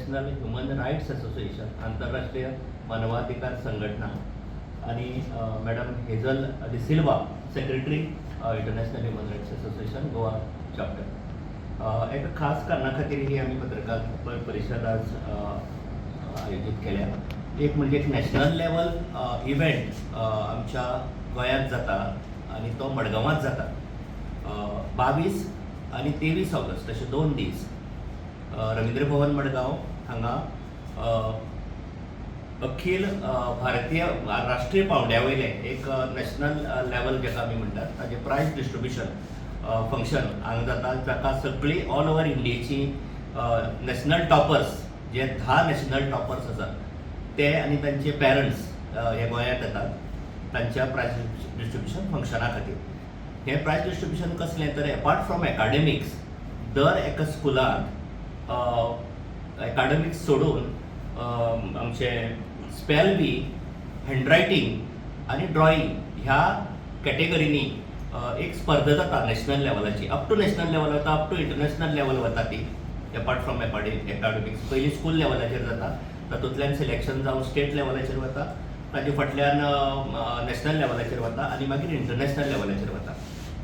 International human rights association, आंतरराष्ट्रीय मानवाधिकार संघटना आणि madam Hazel D'Silva, secretary, international human rights association, Goa chapter. एका खास कारणा खातीर ही आमी पत्रकार परिशद आज आयोजीत केल्या. एक म्हणजे एक नॅशनल लेवल इव्हेंट आमच्या गोंयांत जाता आनी तो मडगांवांत जाता. 22 आनी 23 ऑगस्ट अशे 2 दीस रवींद्र भवन, मडगांव हांगा अखील भारतीय राष्ट्रीय पावंड्या वयलें एक नॅशनल लेवल जेका आमी म्हणटात, ताजें प्रायज डिस्ट्रिब्युशन फंक्शन हांगा जाता, जाका सगळी ऑल ओवर इंडियेची नॅशनल टॉपर्स, जे 10 नॅशनल टॉपर्स आसात ते आनी तांचे पेरंट्स हे गोंयांत येतात तांच्या प्रायज डिस्ट्रिब्युशन फंक्शना खातीर. हें प्रायज डिस्ट्रिब्युशन कसलें तर एपार्ट फ्रॉम एकाडेमिक्स, दर एका स्कुलांत एकाडेमिक्स सोडून आमचे स्पेल बी, हँडरायटींग आनी ड्रॉइंग ह्या कॅटेगरीनी एक स्पर्धा जाता नॅशनल लेवलाची. अप टू नॅशनल लेवल वता, अप टू इंटरनॅशनल लेवल वता ती. एपार्ट फ्रॉम एकाडेमिक्स पयलीं स्कूल लेवलाचेर जाता, तातूंतल्यान सिलेक्शन जावन स्टेट लेवलाचेर वता, ताजे फाटल्यान नॅशनल लेवलाचेर वता आनी मागीर इंटरनॅशनल लेवलाचेर वता.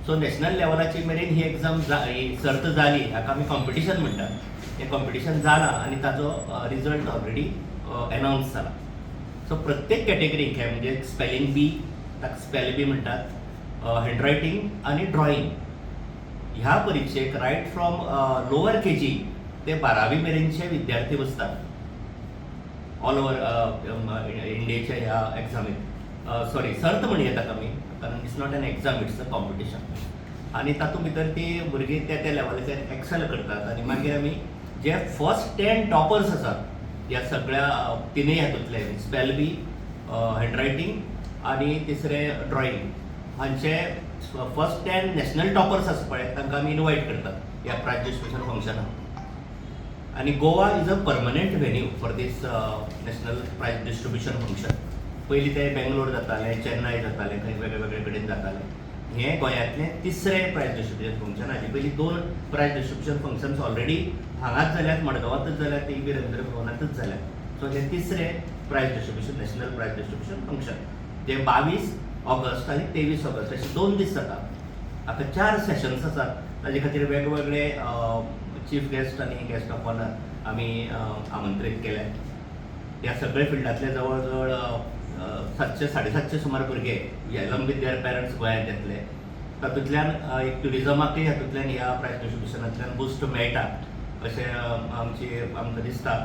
सो नॅशनल लेवलाची मेरेन ही एग्जाम जा, ही सर्त जाली, हाका आमी कॉम्पिटिशन म्हणटात. हें कॉम्पिटिशन जालां आनी ताजो रिजल्ट ऑलरेडी एनावन्स जाला. सो प्रत्येक कॅटेगरीक हे म्हणजे स्पेलिंग बी, ताका स्पेल बी म्हणटात, हँडरायटींग आनी ड्रॉइंग ह्या परिक्षेक रायट फ्रॉम लोअर केजी ते 12वी मेरेनचे विद्यार्थी बसतात ऑल ओवर इंडियेच्या ह्या एग्जामीत, सॉरी, सर्त म्हणया ताका आमी, कारण it's not an exam, it's a competition. आनी तातूंत भितर ती भुरगीं त्या त्या लेवलाचेर एक्सेल करतात आनी मागीर आमी जे फर्स्ट 10 टॉपर्स आसात ह्या सगळ्या तिनूय हातूंतले, स्पेल बी, हँडरायटींग आनी तिसरें ड्रॉइंग, हांचे फर्स्ट 10 नॅशनल टॉपर्स आसा पळय, तांकां आमी इनवायट करतात ह्या प्रायज डिस्ट्रिब्युशन फंक्शनाक. आनी Goa is a permanent venue for this national prize distribution function. पयलीं ते बेंगलोर जाताले, चेन्नय जाताले, खंय वेगळे वेगळे कडेन जाताले. हें गोंयांतलें तिसरें प्रायज डिस्ट्रिब्युशन फंक्शन. हाजे पयलीं दोन प्रायज डिस्ट्रिब्युशन फंक्शन्स ऑलरेडी हांगाच जाल्यात, मडगांवांतच जाल्यात, ती बी रवींद्र भवनांतच जाल्यात. सो हें तिसरें prize distribution, national prize distribution function जे 22 ऑगस्ट आनी 23 ऑगस्ट अशे 2 दीस जाता. आतां चार सेशन्स आसात. ताजे खातीर वेगवेगळे चीफ गेस्ट आनी गेस्ट ऑफ ऑनर आमी आमंत्रीत केले. ह्या सगळे फिल्डांतले जवळ जवळ 700 750 सुमार भुरगे एलॉंग विथ there parents गोंयांत येतले. तातूंतल्यान एक ट्युरिजमाकय हातूंतल्यान, ह्या प्रायज डिस्ट्रिब्युशनांतल्यान बुस्ट मेळटा अशें आमकां दिसता.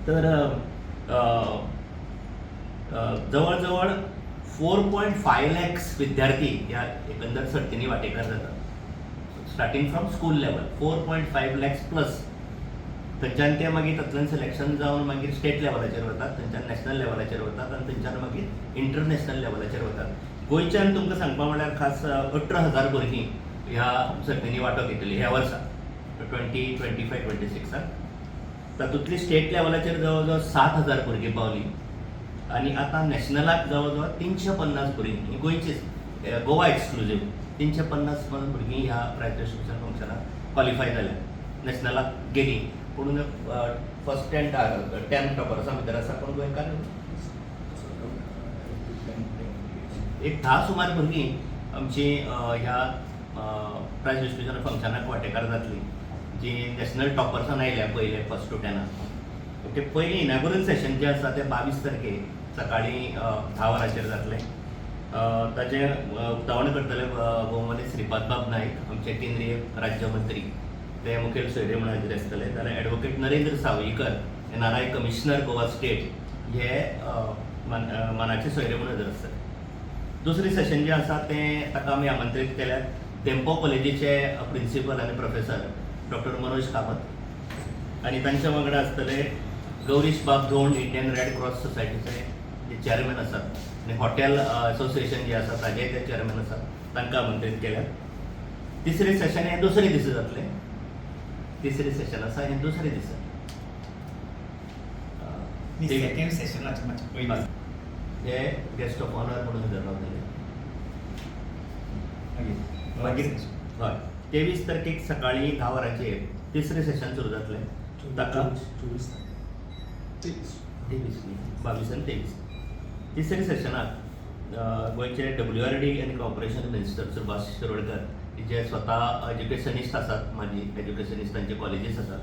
तर अ, अ, जवळ जवळ 4.5 लॅक्स विद्यार्थी ह्या एकंदर सर्तींनी वांटेकार जातात, starting from school level, 4.5 lakhs plus. थंयच्यान ते मागीर तातूंतल्यान सिलेक्शन जावन मागीर स्टेट लेवलाचेर वतात, थंयच्यान नॅशनल लेवलाचेर वतात आनी थंयच्यान मागीर इंटरनॅशनल लेवलाचेर वतात. गोंयच्यान तुमकां सांगपा म्हणल्यार खास 18,000 भुरगीं ह्या सर्तींनी वांटो घेतली ह्या वर्सा, 2025-26. तातूंतली स्टेट लेवलाचेर जवळ जवळ 7,000 भुरगीं पावलीं आनी आतां नॅशनलाक जवळ जवळ 350 भुरगीं ही गोंयचीच, गोवा एक्सक्लुजीव 350 भुरगीं ह्या प्रायज डिस्ट्रिब्युशन फंक्शनाक क्वॉलिफाय जाल्या, नॅशनलाक गेलीं. पूण फर्स्ट 10 टॉपर्सां भितर आसा कोण गोंयकार? एक 10 सुमार भुरगीं आमची ह्या प्रायज डिस्ट्रिब्युशन फंक्शनाक वांटेकार जातली, जी नॅशनल टॉपर्सान आयल्या पयले फर्स्ट टू 10. ओके, पयलीं इनागुरल सेशन जें आसा तें 22 तारखेर सकाळीं 10 वरांचेर जातलें. ताचें उक्तावण करतले भोवमानी श्रीपाद बाब नायक, आमचे केंद्रीय राज्यमंत्री, ते मुखेल सोयरे म्हणून हाजीर आसतले. जाल्यार advocate Narendra Sawaikar, NRI commissioner, Goa state, हे मानाचे सोयरे म्हणून हजर आसतले. दुसरें सेशन जें आसा तें ताका आमी आमंत्रीत केल्यात धेंपो कॉलेजीचे प्रिंसिपल आनी प्रोफेसर डॉक्टर मनोज कामत आनी तांच्या वांगडा आसतले गौरीश बाब धोंड, इंडियन रेड क्रॉस सोसायटीचे जे चेअरमॅन आसात आनी हॉटेल एसोसिएशन जे आसा ताजे ते चेअरमॅन आसात, तांकां आमंत्रीत केल्यात. तिसरें सेशन हें दुसरे दिसा जातलें. तिसरें सेशन आसा हें दुसरे दिसा. सेकंड सेशनाचे मातशें पयलीं. हे गेस्ट ऑफ ऑनर म्हणून हजर रावतले. मागीर हय, 23 तारखेक सकाळीं 10 वरांचेर तिसरें सेशन सुरू जातलें. ताका 24. 23. 23 न्ही, 22 आनी 23. तिसऱ्या सेशनाक गोंयचे डब्ल्यू आर डी आनी कॉपरेशन मिनिस्टर सुभाष शिरोडकर, जे स्वता एज्युकेशनिस्ट आसात, माजी एज्युकेशनिस्ट, तांचे कॉलेजीस आसात,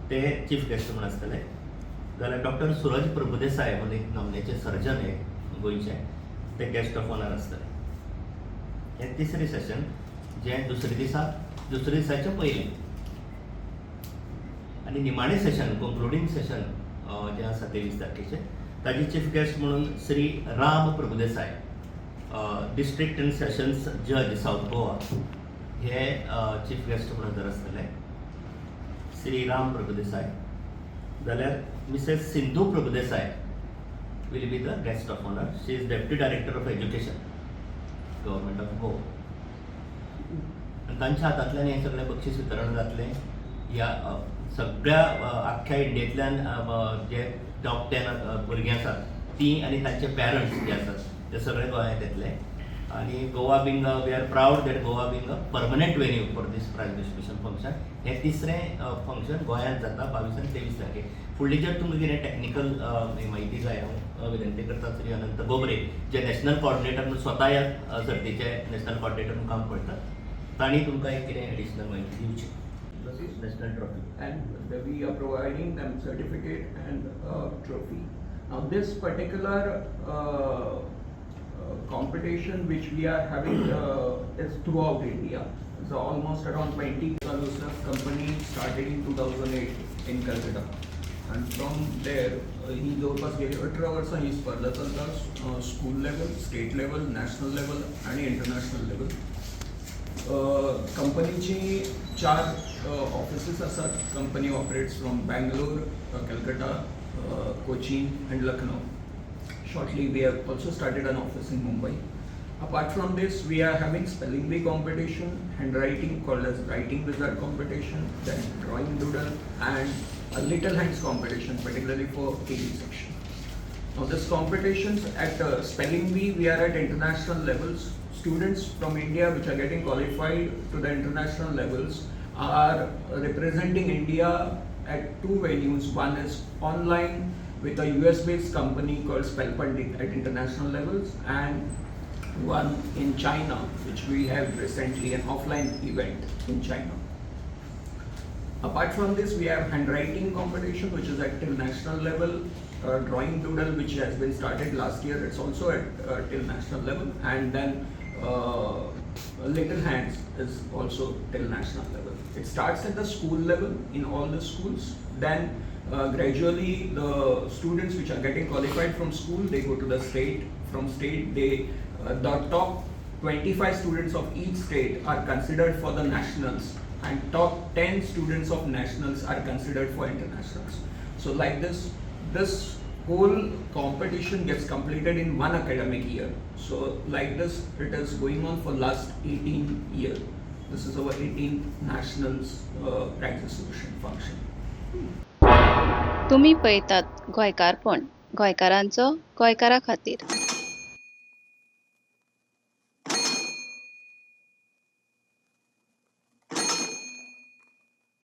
ते चीफ गेस्ट म्हूण आसतले. जाल्यार डॉक्टर सुरज प्रभुदेसाय म्हणून एक नामनेचे सर्जन हे गोंयचे, ते गेस्ट ऑफ ऑनर आसतले. हें तिसरें सेशन जें दुसरे दिसा, दुसऱ्या दिसाचें पयलें. आनी निमाणें सेशन, कंक्लुडींग सेशन जें आसा 23 तारखेचें, ताजे चीफ गेस्ट म्हणून Shri Ram Prabhudesai, District and Sessions Judge, South Goa, हे चीफ गेस्ट म्हणून हजर आसतले, श्री राम प्रभुदेसाय. जाल्यार Mrs Sindhu Prabhudesai will be the guest of honour. She is Deputy Director of Education, Government of Goa. आनी तांच्या हातांतल्यान हें सगळें बक्षीस वितरण जातलें. ह्या सगळ्या आख्ख्या इंडियेंतल्यान जे टॉप 10 भुरगीं आसात तीं आनी तांचे पॅरंट्स जे आसात ते सगळे गोंयांत येतले. आनी Goa being, we are proud that Goa being a permanent venue for this prize distribution function, हें तिसरें फंक्शन गोंयांत जाता 22 आनी 23 तारखेक. फुडली जर तुमकां कितें टॅक्निकल म्हायती जाय, हांव विनंती करता श्री अनंत गोबरे, जे नॅशनल कॉर्डिनेटर म्हणून स्वता ह्या सर्तीचे नॅशनल कॉर्डिनेटर म्हणून काम पळयतात, तांणी तुमकां एक कितें एडिशनल म्हायती दिवची. National trophy. And we are providing them certificate and trophy. Now this particular competition which we are having is throughout India. So almost around 20. Company started in 2008 in Calcutta. And from there, ही जवळपास गेली 18 वर्सां ही स्पर्धा चलता, school level, state level, national level आणि international level. कंपनीची चार offices आसात. Company operates from Bangalore, Calcutta, Cochin and Lucknow. Shortly, we have also started an office in Mumbai. Apart from this, we are having spelling bee competition, handwriting called as writing wizard competition, then drawing doodle, and a little hands competition, particularly for KG section. Now, this competitions at spelling bee, we are at international levels. Students from India which are getting qualified to the international levels are representing India at two venues. One is online with a US based company called Spell Pandit at international levels, and one in China, which we have recently an offline event in China. Apart from this, we have handwriting competition, which is at till national level, drawing doodle, which has been started last year, it's also at till national level, and then Little Hands is also till national level. It starts at the school level in all the schools, then gradually the students which are getting qualified from school, they go to the state. From state, they the top 25 students of each state are considered for the nationals, and top 10 students of nationals are considered for internationals. So like this whole competition gets completed in one academic year. So like this, it is going on for last 18 year. This is our 18th nationals prize distribution function. तुमी पळयतात गोंयकारपण, गोंयकारांचो गोंयकारा खातीर.